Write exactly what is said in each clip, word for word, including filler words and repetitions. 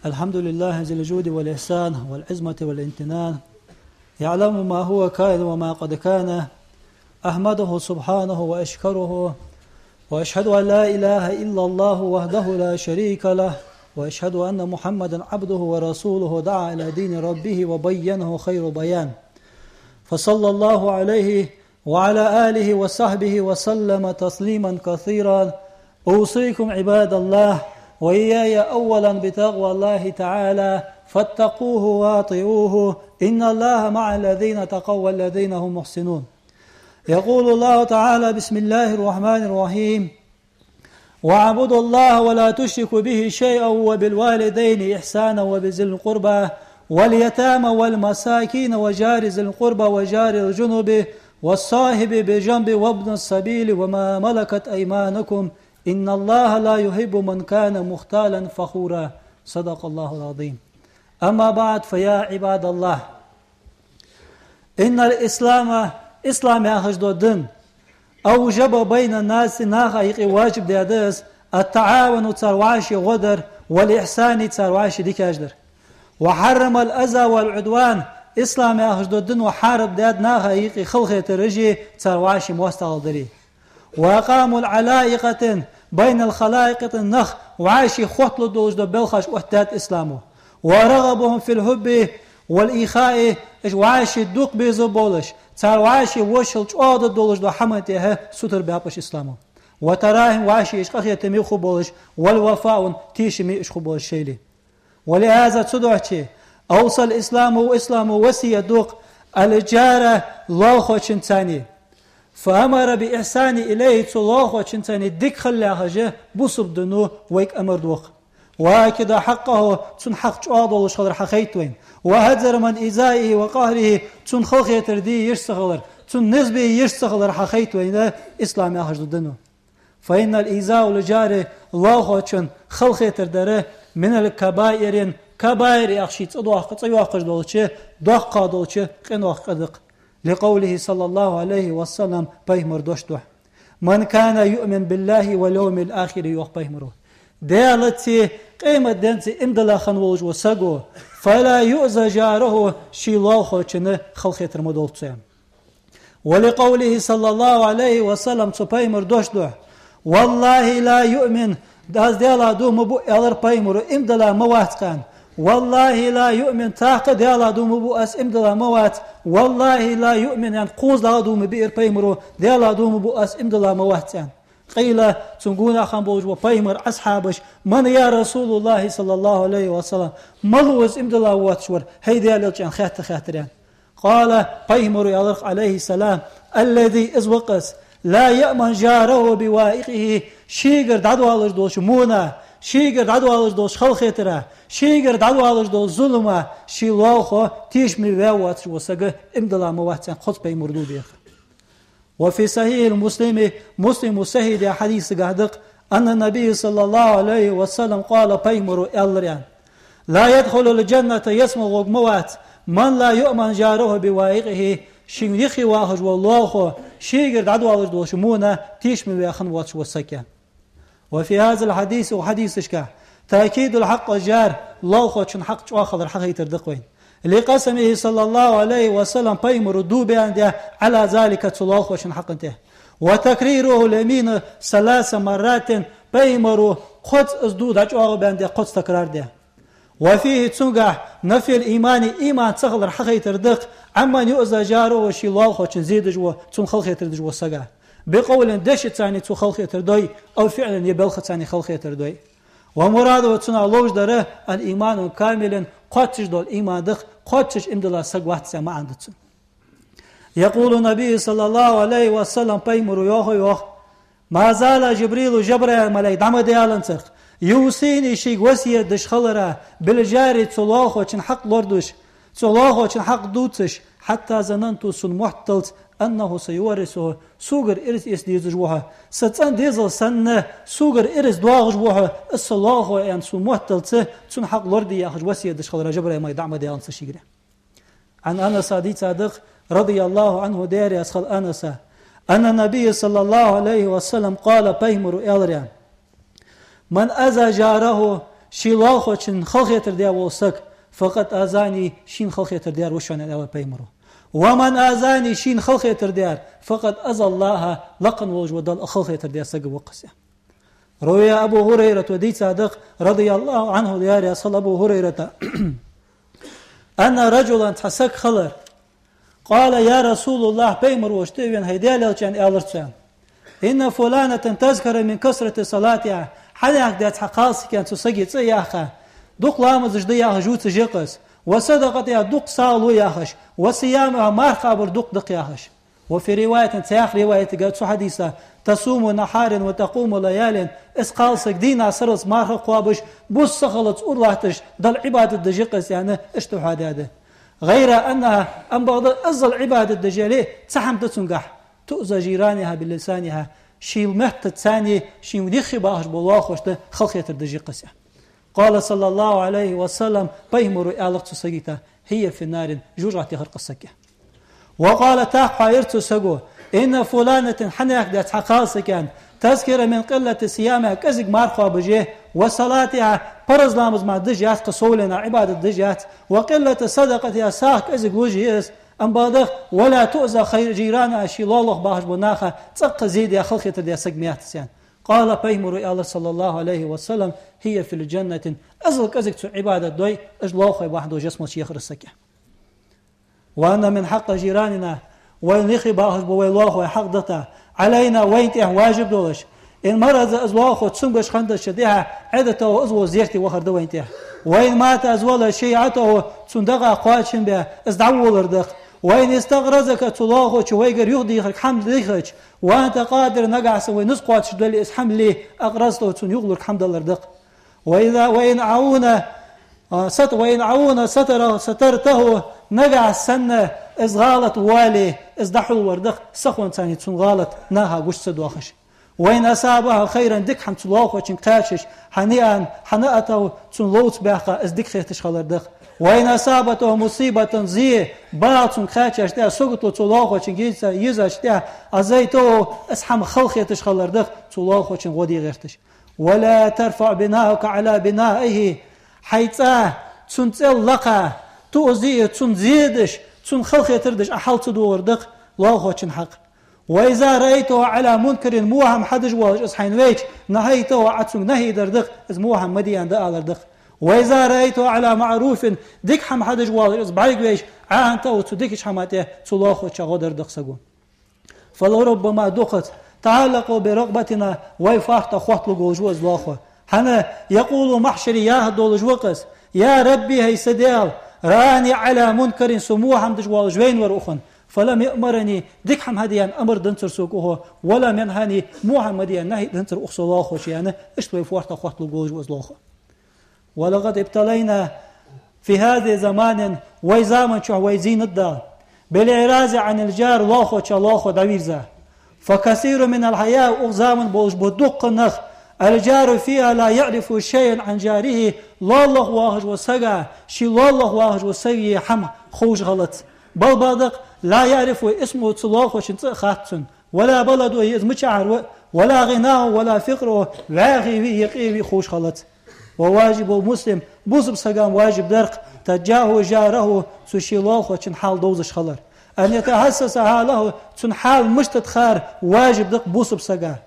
الحمد لله ذي الجود والإحسان والعظمة والامتنان، يعلم ما هو كائن وما قد كان. أحمده سبحانه وأشكره، وأشهد أن لا إله إلا الله وحده لا شريك له، وأشهد أن محمدا عبده ورسوله دعا إلى دين ربه وبينه خير بيان، فصلى الله عليه وعلى آله وصحبه وسلم تسليما كثيرا. أوصيكم عباد الله وإياي أولا بتقوى الله تعالى، فاتقوه وأطيعوه، إن الله مع الذين اتقوا والذين هم محسنون. يقول الله تعالى: بسم الله الرحمن الرحيم. واعبدوا الله ولا تشركوا به شيئا وبالوالدين إحسانا وبذي القربى واليتامى والمساكين وجار ذي القربى وجار الجنب والصاحب بالجنب وابن السبيل وما ملكت أيمانكم إن الله لا يحب من كان مختالا فخورا. صدق الله العظيم. أما بعد، فيا عباد الله، إن الإسلام, ислам яхаш дола дин, أوجب بين الناس, наха юкъе важиб даьд из, التعاون, цар вӀаши гӀо дар, والإحسان, цар вӀаши дикаш дар. وحرم الأذى والعدوان, ислам яхаш дола дино хьарам даьд наха юкъе халахетараши, цар вӀаши моастагӀал дари. وأقام العلائق بين الخلائق, нах вӀаши хотталуш дола белхаш оттадаьд исламо. ورغبهم في الحب والإخاء, уж вӀаши дукха беза болаш, цар вӀаши вошал чӀоагӀа долаш дола хӀаман тӀехьа сутара баьб уж исламо. وتراحم, вӀаши уж къахетаме хургболаш, والوفاء, тешаме уж хургболаш шоайла. ولهذا, цудухьа, أوصى الإسلام, ислам васкет ду الجار, лоалахочунцеи. فأمر بالإحسان إليه, цу лоалахочунцеи дика хила яхаш бусалба дино вайга амар ду. وأكد حقه, цун хьакъ чӀоагӀа долаш хилар хьахайт вайна. وحذر من إيذائه وقهره, цун халахетар де йиш ца хилар, цун низ бе йиш ца хилар хьахайт вайна ислам яхаш дола дино. فإن إيذاء الجار, лоалахочун халахетар дар, من الكبائر, кабаир яхаш цӀи доккха, цӀи йоаккхаш долча, доккхагӀа долча къинойх къа да. لقوله صلى الله عليه وسلم, пайхамара дош духьа: من كان يؤمن بالله واليوم الآخر, йоах пайхамара. Даьлацеи къематденцеи иман дилла хинна волаш вола саг, فلا يؤذ جاره, ший лоалахочун халахетар ма долда цо. ولقوله صلى الله عليه وسلم, цу пайхамара дош духьа: والله لا يؤمن, аз Даьлах дув ма буъ, аьлар пайхамара, иман дилла ма вац кхы. والله لا يؤمن, тӀаккха Даьлах дув ма буъ аз, иман дилла ма вац. والله لا يؤمن, аьнна, кхозлагӀа дув ма биъар пайхамара, Даьлах дув ма буъ аз, иман дилла ма вац, аьнна. قيل, цун гонахьа болаш бола пайхамара асхьабаш: من يا رسول الله صلى الله عليه وسلم, мала ва из иман дилла воацаш вар, хӀай Даьла элча, аьнна, хаьттар, хаьттар, аьнна. قال, пайхамара аьлар, عليه السلام: الذي, из ва-кх из, لا يأمن جاره بوائقه, шийгара дӀадоалаш долча вонах, шийгара дӀадоалаш долча халахетарах, шийгара дӀадоалаш долча зулама ший лоалахо тешаме ваь воацаш вола саг иман дилла ма вац, аьнна, кхозза пайхамара дув баьхаб. وفي صحيح مسلم, Муслима сахьихь долча хьадисагахь да-кх, أن النبي صلى الله عليه وسلم قال, пайхамара аьлар, аьнна: لا يدخل الجنة, ялсмала гӀоргва ма вац, من لا يأمن جاره بوائقه, шийна юхе вахаш вола лоалахо шийгара дӀадоалаш долча вонах тешаме ваь хинна воацаш вола саг, аьнна. وفي هذا الحديث, укх хьадисашка, تأكيد حق الجار, лоалахочун хьакъ чӀоагӀа хилар хьахайтар да-кх вайна. لقسمه صلى الله عليه وسلم, пайхамара дув баьнна да, على ذلك, цу лоалахочун хьакъа тӀа. وتكريره اليمين ثلاث مرات, пайхамара кхозза из дув дӀачӀоагӀа баьнна да, кхозза такрар да. وفيه, цунгахь, نفي الإيمان, иман ца хилар хьахайтар да-кх, عمن يؤذي جاره, ший лоалахочун зе деш вола, цун халахетар деш вола сага. بقول, дешаца цо халахетар дой, أو فعل, е балхаца халахетар дой. ومراده, цунах ловш дар, الإيمان الكامل, кхоачаш дола иман да-кх, кхоачаш иман дилла саг вац аьнна маӀан да цун. يقول النبي صلى الله عليه وسلم, пайхамара йоах, йоах: ما زال جبريل, Жабраил малайк дӀа ма даьланзар-кх, يوصيني, шийга васкет деш хиларах, بالجار, цу лоалахочун хьакъ лорадеш, цу лоалахочун хьакъ дувцаш, حتى ظننت, сона мотталца, أنه سيورثه, согара ирс эца дезаш ва хьо. Са цӀен дезал санна, согара ирс доагӀаш ва хьо, из са лоалахо, аьнна, сона мотталца, цун хьакъ лораде яхаш васкет деш хиларах Жабраил малайк дӀа ма даьланзар шийгара. عن أنس, дийца да-кх, رضي الله عنه, Даьла раьза хилва Анаса, أن النبي صلى الله عليه وسلم قال, пайхамара аьлар, аьнна: من أذى جاره, Ший лоалахочун халахетар даь вола саг, «فقد آذاني», шийна халахетар даьр ва шоана, аьлар пайхамара. «ومن آذاني», шийна халахетар даьр, «فقد آذى الله», лакха волаш вола Далла халахетар даь саг ва-кх из. روي أبو هريرة, дийцад-кх, رضي الله عنه, яр ясхал Абу ХӀурайрата, أن رجلا, цхьа саг хилар, قال: يا رسول الله, пайхамар волча тӀа а вена, хӀай Даьла элча, аьнна, аьлар цо, аьнна: إن فلانة تذكر من كثرة صلاتها, хьанехк даь цхьа кхалсаг, аьнна, цу сага цӀи а яьккха, дукха ламазаш ду яхаш, жуца жекъас, وصدقتها, дукха сагӀа лу яхаш, وصيامها, марха кхабар дукха да-кх яхаш. وفي رواية, цхьаькха риваятага цу хьадиса: تصوم نهارا وتقوم ليالا, из кхалсаг дийнахьа сарралца марха кхоабаш, бус сахалца ура латташ, Далла Ӏибадат деш я-кх из, аьнна, иштта хьоадаьд. غير أنها, амма бакъда, иззал Ӏибадат деш яле, цхьа хӀама да цунгахь: تؤذي جيرانها بلسانها, ший меттаца царна, ший юхе бахаш бола лоалахошта халахетар деш я-кх из. قال صلى الله عليه وسلم, пайхамара аьлар цу сагийта: هي في النار, жожагӀате хургья-кх из саг. وقال, тӀаккха хьоаяьр цу саго: إن فلانة, хьанехк даь цхьа кхалсаг, аьнна, تذكر من قلة صيامها, кӀезига марха кхоабаш я, وصلاتها, параз ламаз мара деш яц, кхы совленна Ӏибадат деш яц, وقلة صدقتها, сагӀа кӀезига луш я из, амма бакъда, ولا تؤذي خير جيرانها, ший лоалахо бахаш бола нах цӀаккха зе даь, халахетар даь саг ма яц из, аьнна. قال, пайхамара аьлар, صلى الله عليه وسلم: هي في الجنة, иззал кӀезига цо Ӏибадат дой, уж лоалахой бахьан долаш ялсмале чу яхар из саг. وأن من حق جيراننا, вайна юхе бахаш бола вай лоалахой хьакъ да-кх, علينا, вайна тӀа важиб долаш, إن مرض, из лоалахо цамогаш хинначул тӀехьагӀа, عيادته, из вола зерате вахар да вайна тӀа. وإن مات, из вале, شيعته, цун дакъа кхоачам бе, из дӀаволлар да-кх. وإن استقرضك, цу лоалахочо вайгара юхадийхар хӀама дийхача, وأنت قادر, нагахьа санна вай низ кхоачаш дале, из хӀама ле, أقرضته, цунна юхалург хӀама далар да-кх. وإذا, وإن عوّن, а, сат-, وإن عوّن ستر-, سترته, нагахьа санна из гӀалат вале, из дӀахьулвар да-кх, сахонца цун гӀалат наха гуча ца доахаш. وإن أصابه خير, дика хӀама цу лоалахочунга кхаьчача, هنأ-، هنأته, цунна ловца баьккха, из дика хеташ хилар да-кх. وإن أصابته مصيبة, зе, бала цунга кхаьчача тӀехьа, сагото цу лоалахочунга еза-, езача тӀехьа, أزيته, из хӀама хала хеташ хилар да-кх, цу лоалахочун гӀо де гӀерташ. ولا ترفع بناءك على بنائه, хьай цӀа цун цӀел лакха, تؤذيه, цунна зе деш, цунна хала хетар деш Ӏа хьал ца догӀар да-кх лоалахочун хьакъ. وإذا رأيته على منكر, во хӀама хьадеш воалаш из хьайна вайча, نهيته, Ӏа цунга нахьи дар да-кх, из во хӀама ма де аьнна дӀаалар да-кх. وإذا رأيته على معروف, дика хӀама хьадеш воалаш из бӀаргавайча, عاهدته, цу дикача хӀаман тӀа цу лоалахочоа гӀо дар да-кх саго. فلربما, дукхаза, تعلق برقبتنا, вай фоарта хотталургволаш ва из лоалахо. ХӀана, يقول محشري, яхаш долаш ва-кх из: يا رب, хӀай са Даьла, رآني على منكر, со во хӀама деш воалаш вайнавар укхунна, فلم يأمرني, дика хӀама хьаде аьнна амар данзар сога укхо, ولم ينهني, во хӀама ма де аьнна нахьи данзар укх са лоалахочоа, аьнна, иштта вай фоарта хотталургволаш ва из лоалахо. ولقد ابتلينا في هذا الزمان, вай заман чухь вай зийнад Дала, بالإعراض عن الجار, лоалахочоа лоалахо дӀавийрза. فكثير من الحياة, укх заман болаш ба дукха нах, الجار فيها لا يعرف شيئا عن جاره, лоалахо вахаш вола сага ший лоалахо вахаш вола сага хӀама ховш хилац. بل, бакъда-кх, لا يعرف اسمه, цу лоалахочун цӀи а хац цунна, ولا بلده, из мичахьара ва, ولا غناه ولا فقره, вӀаьхий вий е къе вий ховш хилац. وواجب المسلم, бусалба сага важиб дар-кх, تجاه جاره, цу ший лоалахочун хьал довзаш хилар. أن يتحسس حاله, цун хьал мишта да хар важиб да-кх бусалба сага.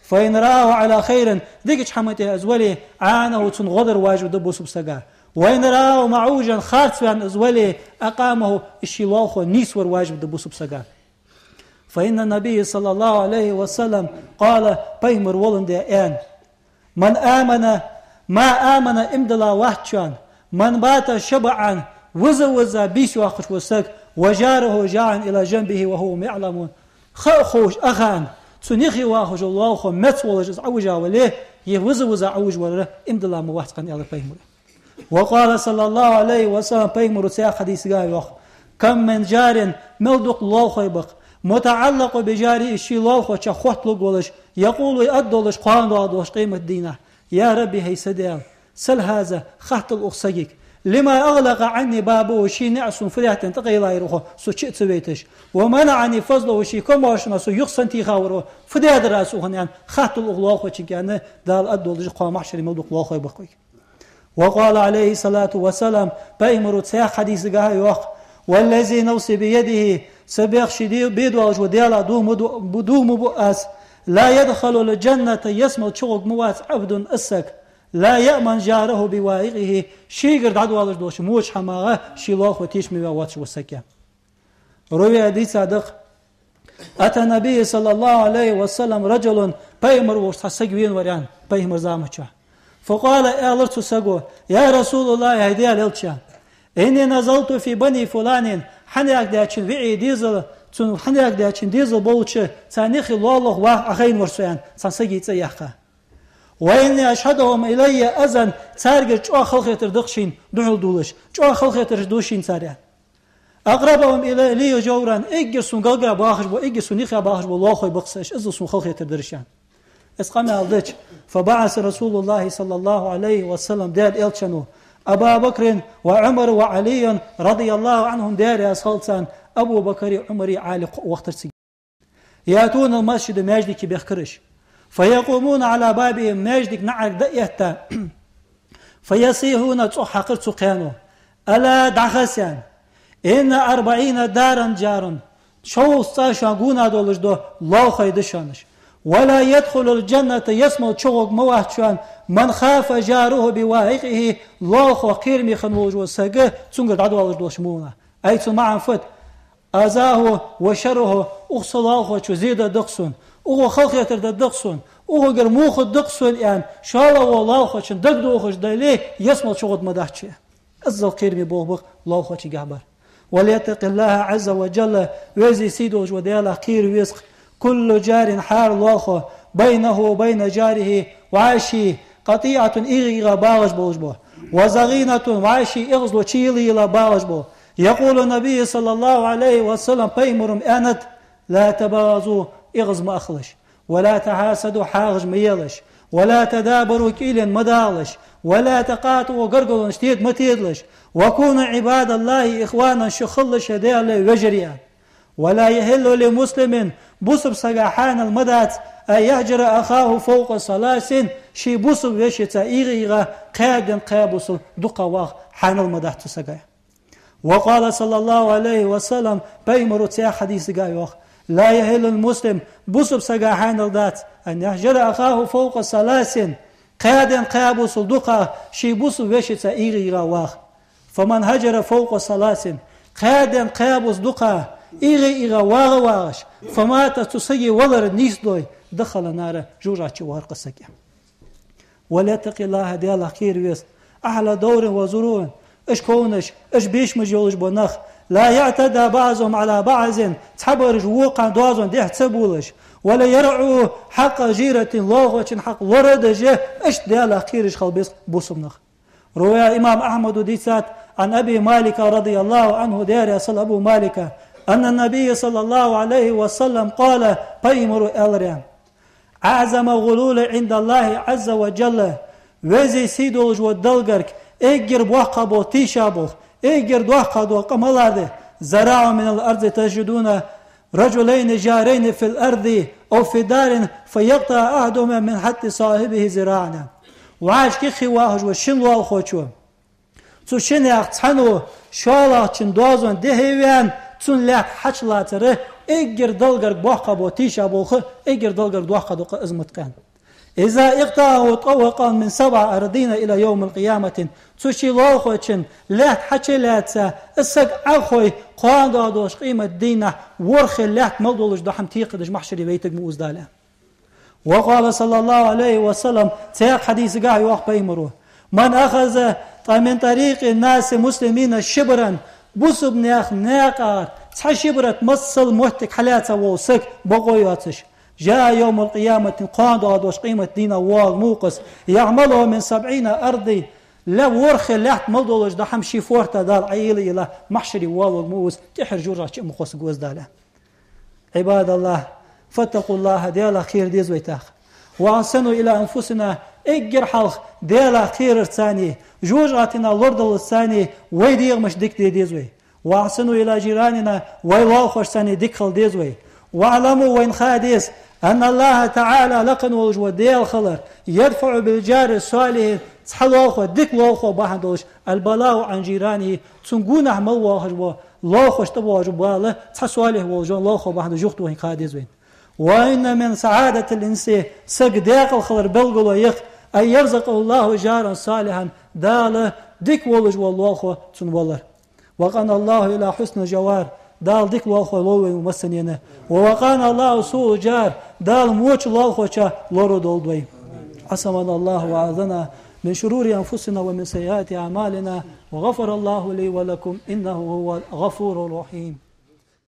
فإن رآه على خير, дикача хӀаман тӀа из вале, عانه, цунна гӀо дар важиб да бусалба сага. وإن رآه معوجا, харцваьнна из вале, أقامه, из ший лоалахо нийсвар важиб да бусалба сага. فإن النبي صلى الله عليه وسلم قال, пайхамара воландаь аьннад: من آمن, ما آمن, иман дилла вац шоана, من بات شبعا, виза-виза бийса йоаккхаш вола саг, وجاره جائعا إلى جنبه وهو يعلم, ха а ховш, а хаьнна, цун юхе вахаш вола лоалахо меца волаш из Ӏовижа вале, е виза-виза Ӏовижа вар иман дилла ма вац, аьнна, аьлар пайхамара. وقال صلى الله عليه وسلم, пайхамара цхьаькха хьадисага йоах: كم من جار, мел дукха лоалахой ба-кх, متعلق بجاره, ший лоалахочоа хотталургволаш, يقول, вай аргдолаш, кхоана доагӀаш долаш къематдийнахьа: يا رب, хӀай са Даьла, سل هذا, хаттал укх сагага, لم أغلق عني بابه, ший наӀар сона фу даьттан тӀакъайлаяр укхо, со чу а ца вайташ, ومنعني فضله, ший комаьршонах со юха санна тийхавар укхо, фу даьдар аз укхунна, аьнна, хаттал укх лоалахочунга, аьнна, Дала аргдолаш, кхоана махьшаре мел дукха лоалахой ба-кх вайга. وقال عليه الصلاة والسلام, пайхамара цхьан хьадиса тӀа йоах: والذي نفسي بيده, са бехк ший де-, бе долаш волча Даьлах дув ма ду-, дув ма буъ аз, لا يدخل الجنة, ялсмала чугӀоргвац عبد, из саг, لا يأمن جاره بوائقه, шийгара дӀадоалаш долча моча хӀамах ший лоалахо тешаме ваь воацаш вола саг, аьнна. روي, дийцад-кх: أتى النبي صلى الله عليه وسلم رجل, пайхамар волча цхьа саг вена вар, аьнна, пайхамара заман чу. فقال, аьлар цу саго: يا رسول الله, хӀай Даьла элча, إني نزلت في بني فلان, хьанега даьчун виӀий дезал, цун хьанега даьчун дезал болча царна юхе лоалахо ваха Ӏохайна вар со, аьнна, цхьан сага цӀи яьккха. وإني أشهدهم إلي أذى, царгара чӀоагӀа халахетар да-кх шийна духьал дувлаш, чӀоагӀа халахетараш ду шийна цар, аьнна. أقربهم إلي جورا, эггара сона гаргара бахаш бола, эггара сона юхе бахаш бола лоалахой ба-кх уж, иззал сона халахетар дараш, аьнна. Из къамаьл дича, فبعث رسول الله صلى الله عليه وسلم, Даьла элчано, أبا بكر وعمر وعليا رضي الله عنهم, Даьла раьза хилва царна, Абу Бакари, Ӏумари, Ӏали кхоъ вахийтар цига. يأتون المسجد, маьждиге бехкараш. فيقومون على بابهم, маьждига наӀарга дӀаэтта, فيصيحون, цӀогӀа хьакхар цу кхаьно: ألا, дӀахаза, аьнна, إن أربعين دارا جار, шовзткъа цӀа шоана гонахьа долаш дола лоалахой да шоана уж. ولا يدخل الجنة, ялсмала чугӀоргвац шоана, من خاف جاره بوائقه, лоалахо кхераме хинна волаш вола саг цунгара дӀадоалаш долча муна. أي, цун маӀан фуд? أذاه وشره, укх са лоалахочо зе дергда-кх сона, укхо халахетар дергда-кх сона, укхунгара муха да-кх сона, аьнна, шоллагӀа волча лоалахочун дагадохаш дале, ялсмала чугӀоргвац шо. Иззал кхераме болх ба-кх лоалахочунгахьа бар. وليتق الله عز وجل, Веза-Сийдолаш волча Даьлах кхера веза-кх. كل جار, хӀара лоалахо, بينه وبين جاره, вӀаший, قطيعة, ийгӀа-ийгӀа багӀаш болаш бола, وضغينة, вӀаший эгӀазло чуйилла-йилла багӀаш бола. يقول النبي صلى الله عليه وسلم, пайхамара аьннад: لا تباغضوا, эгӀаз ма ахалаш, ولا تحاسدوا, хьагӀаш ма елаш, ولا تدابروا, кӀийлен ма дагӀалаш, ولا تقاطعوا, гаргалонаш теда ма тедалаш, وكونوا عباد الله إخوانا, шо хилалаш Даьла вежарий. ولا يحل لمسلم, бусалба сага хьанал ма дац, أن يهجر أخاه فوق ثلاث, ший бусалба вешийца ийгӀа-ийгӀа кхаь ден кхаь бусалба дукхагӀа ваха хьанал ма дац цу сага. وقال صلى الله عليه وسلم, пайхамара цхьан хьадиса тӀа йоах: لا يحل لمسلم, бусалба сага хьанал дац, أن يهجر أخاه فوق ثلاث, кхаь ден кхаь бусалба дукхагӀа ший бусалба вешийца ийгӀа-ийгӀа ваха. فمن هجر فوق ثلاث, кхаь ден кхаь бусалба дукхагӀа ийгӀа-ийгӀа вагӀа вагӀаш, فمات, цу сага валар нийсдой, دخل النار, жожагӀате вахар-кх из саг. وليتق الله, Даьлах кхера веза. أهل دور وذروة, уж ковнаш, уж бешамаш йолаш бола нах. لا يعتدى بعضهم على بعض, цхьабараш вокхарна доазон дехьа ца булаш. ولا يرعوا حق جيرة, лоалахочун хьакъ лорадеш, иштта Даьлах кхераш хила беза бусалба нах. روى, имам Ахьмада дийцад, عن أبي مالك رضي الله عنه, Даьла раьза хилва Абу Малика, أن النبي صلى الله عليه وسلم قال, пайхамара аьлар: أعظم الغلول عند الله عز وجل, Веза-Сийдолаш волча Даьлагара эггара боккха бола тийшаболх, эггара доккха дола къа малагӀа да: زراع من الأرض تجدون رجلين جارين في الأرض أو في دار فيقطع أحدهما من حق صاحبه ذراعا. ВӀашка юххе вахаш вола шин лоалахочо, цу шиннех цхьанне шоллагӀчун доазон дехьа вена, цун лаьтта хьачулацар эггара Даьлагара боккха бола тийшаболх, эггара Даьлагара доккха дола къа из ма да-кх. إذا اقطعه طوقا من سبع أراضين إلى يوم القيامة. Цу ший лоалахочун лаьтта хьачулаьца, из саг Ӏохайна, кхоана доагӀаш долча къематдийнахьа ворхӀе лаьтта мел долаш дола хӀама текхадеш махьшаре вайтаргва из Дала. وقال صلى الله عليه وسلم, цхьан хьадиса тӀа йоах пайхамара: من أخذ من طريق الناس المسلمين شبرا, бусалба наьха наькъа цхьа шибрат, масал моттиг хьалаьца вола саг, бокъо йоацаш, جاء يوم القيامة, кхоана доагӀаш долча къематдийнахьа воагӀаргва-кх из, يعمله من سبعين أرضا, лаьтта ворхӀе лаьтта мел долаш дола хӀама ший фоарта Дала Ӏоелла-елла, махьшаре воалавергва из, тӀеххьара жожагӀате ма кхоссаргва из Дала. عباد الله, فاتقوا الله, Даьлах кхера деза вай тӀаккха. وأحسنوا إلى أنفسنا, эггара хьалха Даьлах кхерарца, жожагӀатенах лорадаларца вай дегӀамаш дика де деза вай. وأحسنوا إلى جيراننا, вай лоалахошца дика хила деза вай. واعلموا, вайна ха деза, أن الله تعالى, лакха волаш вола Даьла хилар, يدفع بالجار الصالح, Цхьа лоалахо, дика лоалахо бахьан долаш, البلاء عن جيرانه, цун гонахьа мел воагӀаш вола, лоалахошта тӀабоагӀаш бола бала, цхьа солихӀ волча лоалахо бахьан долаш юхатохаргйолаш хила деза вайна. وإن من سعادة الإنس, сага даькъала хилара белгало я-кх, أن يرزقه الله جارا صالحا, Дала дика волаш вола лоалахо цунна валар. وقانا الله إلى حسن الجوار, Дала дика лоалахой лолда вай массанена. ووقانا الله سوء الجار, Дала воча лоалахочоа лорадолда вай. عصمنا الله وأعاذنا من شرور أنفسنا ومن سيئات أعمالنا، وغفر الله لي ولكم، إنه هو الغفور الرحيم.